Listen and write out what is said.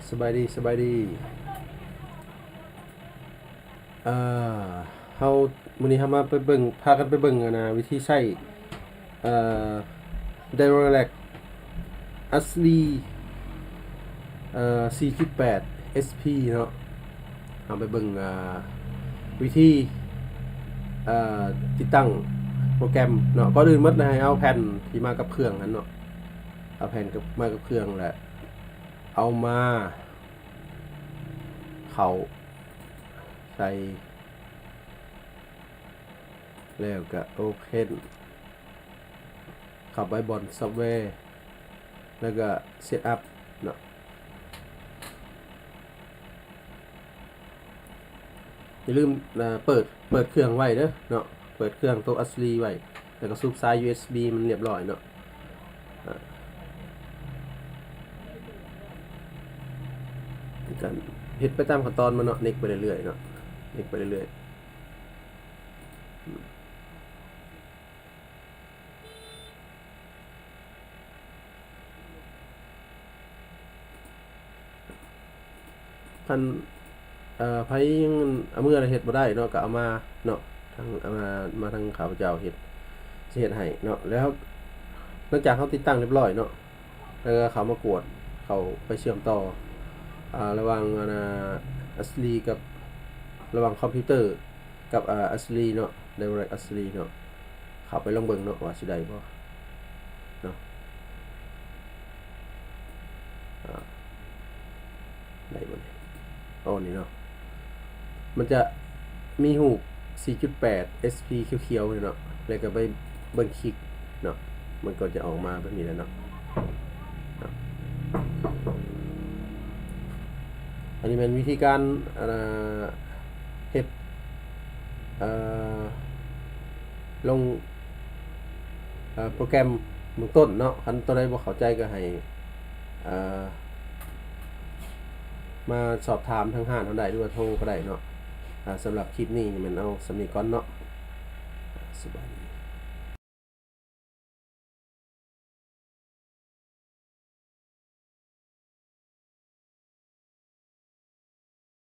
ສະບາຍດີ ສະບາຍດີ. ເອີ ເຮົາ ມື້ນີ້ເຮົາມາໄປເບິ່ງ ພາກັນໄປເບິ່ງ ອັນນ່າ ວິທີໃຊ້ ເອີ Direct Asri ເອີ ສີ່ຈຸດແປດ ເອສພີ ເນາະ. ເຮົາໄປເບິ່ງ ເອີ ວິທີ ເອີ ຕິດຕັ້ງໂປຣແກຣມເນາະ. ກ່ອນອື່ນໝົດໃຫ້ເອົາແຜ່ນທີ່ມາກັບເຄື່ອງຫັ້ນເນາະ, ເອົາແຜ່ນກັບ ມາກັບເຄື່ອງ ແລະ ເອົາມາເຂົ້າໃສ່ ແລ້ວກະ Open ເຂົ້າໄປບ່ອນ Software ແລ້ວກະ Setup ເນາະ. ຢ່າລືມ ເອີ ເປີດ ເປີດເຄື່ອງໄວ້ເດີເນາະ, ເປີດເຄື່ອງໂຕ Asri ໄວ້ ແລ້ວກໍສູບສາຍ ຢູເອັສບີ ມັນຮຽບຮ້ອຍເນາະ. ອາ ກະເຮັດໄປຕາມຂັ້ນຕອນມັນເນາະ, ເນັກໄປເລື້ອຍໆເນາະ, ເນັກໄປເລື້ອຍໆ. ຄັນ ເອີ ໃຜຍັງເອົາເມືອແລ້ວເຮັດບໍ່ໄດ້ເນາະ ກໍເອົາມາເນາະ, ທາງ ເອົາມາ ມາທາງຂ້າພະເຈົ້າເຮັດ ຊິເຮັດໃຫ້ເນາະ. ແລ້ວຫຼັງຈາກເຮົາຕິດຕັ້ງຮຽບຮ້ອຍເນາະ ແລ້ວກໍເຂົ້າມາກວດ ເຂົ້າໄປເຊື່ອມຕໍ່ ອາ ລະຫວ່າງ ອັນນ່າ Asri ກັບ ລະຫວ່າງຄອມພິວເຕີ ກັບ ອາ Asri ເນາະ, Direct Asri ເນາະ. ເຂົ້າໄປລອງເບິ່ງເນາະ ວ່າຊິໄດ້ບໍ່ເນາະ. ອາ ໄດ້ບໍ່ນີ້? ອໍ ນີ້ເນາະ, ມັນຈະມີຮູບ ສີ່ຈຸດແປດ ເອສພີ ຂຽວໆນີ້ເນາະ, ແລ້ວກໍໄປເບິ່ງຄລິກເນາະ, ມັນກໍຈະອອກມາແບບນີ້ແຫຼະເນາະ. ເນາະ ອັນນີ້ແມ່ນວິທີການ ເອີ ເຮັດ ເອີ ລົງ ເອີ ໂປຣແກຣມເບື້ອງຕົ້ນເນາະ. ຄັນຕົວໃດບໍ່ເຂົ້າໃຈກໍໃຫ້ ເອີ ມາສອບຖາມທາງຮ້ານເຮົາໄດ້ ຫຼືວ່າໂທກໍໄດ້ເນາະ. ອາ ສຳລັບຄລິບນີ້ແມ່ນເອົາສ່ຳນີ້ກ່ອນເນາະ. ສະບາຍດີ.